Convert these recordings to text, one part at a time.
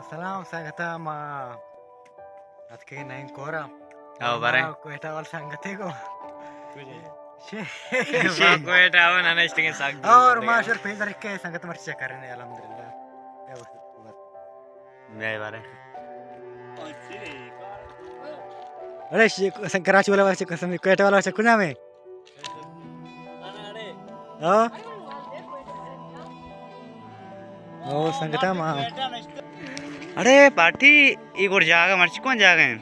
سلام سنگتاں، ما اتکگیں نئیں کورا۔ او بارے۔ ما کوئٹہ والا سنگتے کو۔ شے۔ ما کوئٹہ ءَ نہ نشتگیں سک دور۔ اور ما شر پیدر کے سنگت مرچی چکر نے الحمدللہ۔ بیا بارے۔ اڑے شے-، کراچی والا چکر سمجھ، کوئٹہ والا چکر نام ہے۔ ہاں؟ او سنگتاں ما۔ اڑے پارٹی، اے گوڑ جاگہ مرچی کون جاگہ ہیں؟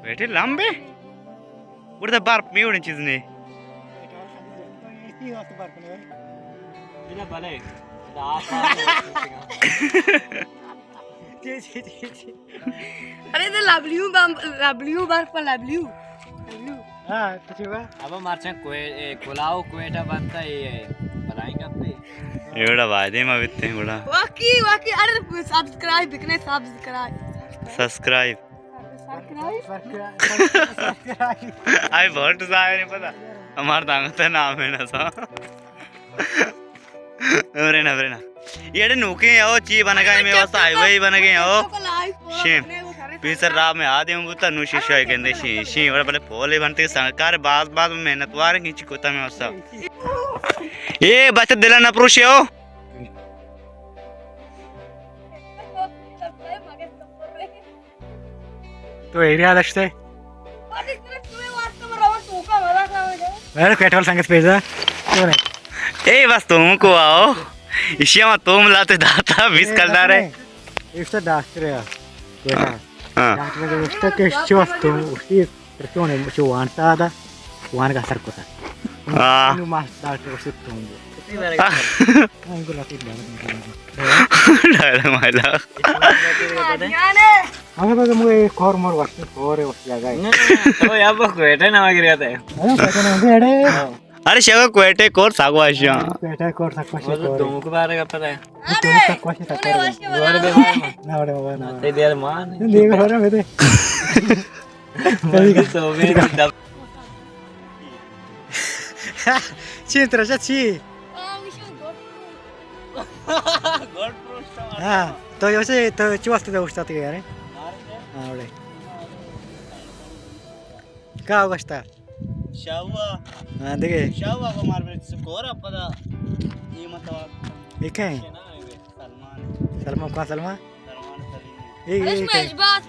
بیٹے لمبے؟ گوڑ دا برف میں اڑے چیز نے۔ بلے، بلے۔ جی، جی، جی، جی۔ ارے تو لبلیو بم-، لبلیو برف پر لبلیو۔ لبلیو۔ ہاں، تو چی با؟ ابا مرچاں کوئے-، اے، کلاو کوئٹہ بنتا، اے، اے، بلائیں گپے۔ ایوڑا وعدے ما بیتے ہیں گڑا۔ واقعی، واقعی، ارے سبسکرائب بکنے، سبسکرائب۔ سبسکرائب۔ سبسکرائب۔ آئی بہت ظاہر ہے پتا۔ ہمارا دانگتا نام ہے نا سا۔ برے نا، برے نا۔ ایڑے نوکیں او چی بنگا ہے، میں واسطہ ہائی وے بنگے او۔ شیم۔ پیسر راہ میں آدے ہوں بوتا نو شیشہ گندے شی، شی، اور بلے پولے بنتے سنگکار باز باز محنت وار ہیں چی کوتا میں واسطہ۔ اے بچہ دل نہ پروشے ہو۔ تو ایریا دشتے۔ ارے کوئٹہ والا سنگت پیدا۔ اے بس تم کو آؤ۔ ایشی ہم تم لاتے داتا بیس کلدار ہے۔ اس ڈاکٹر ہے۔ کوئٹہ۔ ہاں۔ ڈاکٹر کو اس کا کس چوس تم اسی ترسونے چو وانتا دا۔ وان کا سر کو تھا۔ ہاں۔ نو ماس ڈاکٹر اس تم۔ ہاں، ان کو لاتے ڈاکٹر۔ ڈاکٹر مالا۔ ہمیں بس مو ایک کور مور وقت کور ہے وقت لگا ہے۔ نہ، نہ، تو یا بس کوئٹہ نہ مگر رہتا ہے۔ ارے کوئٹہ نہ مگر رہتا ہے۔ ہاں۔ ارے شگا کوئٹہ کور ساگو آشیا۔ کوئٹہ کور ساگو آشیا۔ تم کو بارے کا پتہ ہے؟ تم ساگو آشیا۔ نہ، بڑے بابا، نہ۔ تے دیر مان۔ دیکھ رہا ہے میرے۔ چین ترا چی؟ ہاں، تو یو سے تو چوست دے اوشتات یار۔ ہاں، اوڑے۔ کا گشتا؟ شاوا۔ ہاں، دیگه۔ شاوا کو مار بر کورا پدا۔ یہ متوا۔ یہ کہیں؟ سلمان۔ سلمان، کون سلمان؟ سلمان سلیم۔ اے، اے، اے، شما اجباس،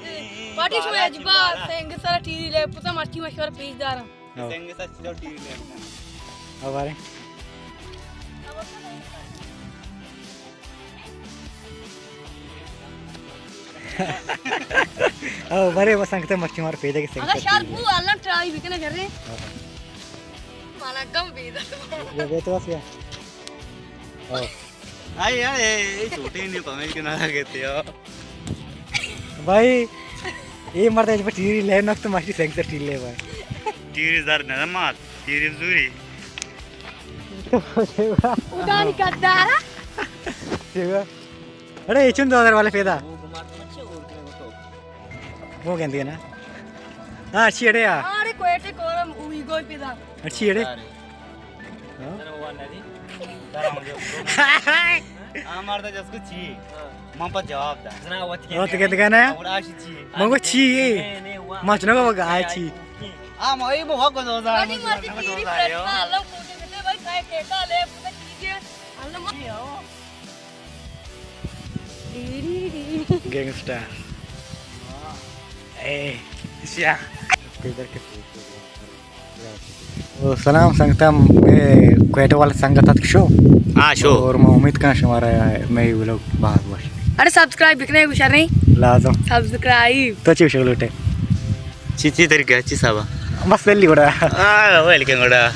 پارٹی شما اجباس، سنگ سر ٹی وی لیب پتا مرچی مشور پیش دارم۔ ہاں۔ سنگ سر ٹی وی لیب۔ ہاں، بارے۔ او، بارے، بس سنگتے مرچی مار پیدا کے سنگ اگر سر شال ٹی وی بو، لیب۔ اللہ ٹرائی بکنے کرے۔ ہاں۔ مانا گم بیدا۔ یہ بے تو بس کیا؟ او۔ آئی یار، اے، اے چھوٹے نہیں، پمیش کے نہ لگے تھے، او۔ بھائی، یہ مرد ہے، جو ٹیری لے، نفت ماشی سینگ سے ٹیری لے بھائی۔ ٹیری زر نہ مات، ٹیری زوری۔ ادانی قدارا۔ ٹھیک ہے۔ اڑے، یہ چون دو ہزار والے پیدا؟ وہ گندگی نا۔ ہاں، اچھی اڑے آ۔ اڑے، کوئٹے کورم، اوی گوئی پیدا۔ اچھی اڑے۔ ہاں؟ آ مرد جس کو چی؟ من پہ جواب دا۔ وت کے دگہ نہ؟ گڑا آشی چی؟ من کو چی؟ ما چنو کو گا چی؟ آ، ما ای بو کو دو ہزار۔ گینگسٹر۔ اے، سیا۔ او سلام سنگتاں، مئے کوئٹہ والا سنگت اتک شو۔ ہاں، شو۔ اور ما امید کناں شمارا مئے ولاگ باز وش۔ اڑے سبسکرائب بکنے گوشر نہیں؟ لازم۔ سبسکرائب۔ تو چی شو لوٹے؟ چی، چی طریقہ، چی صاحب؟ بس ویلی گڑا۔ آ، ویل کے گڑا۔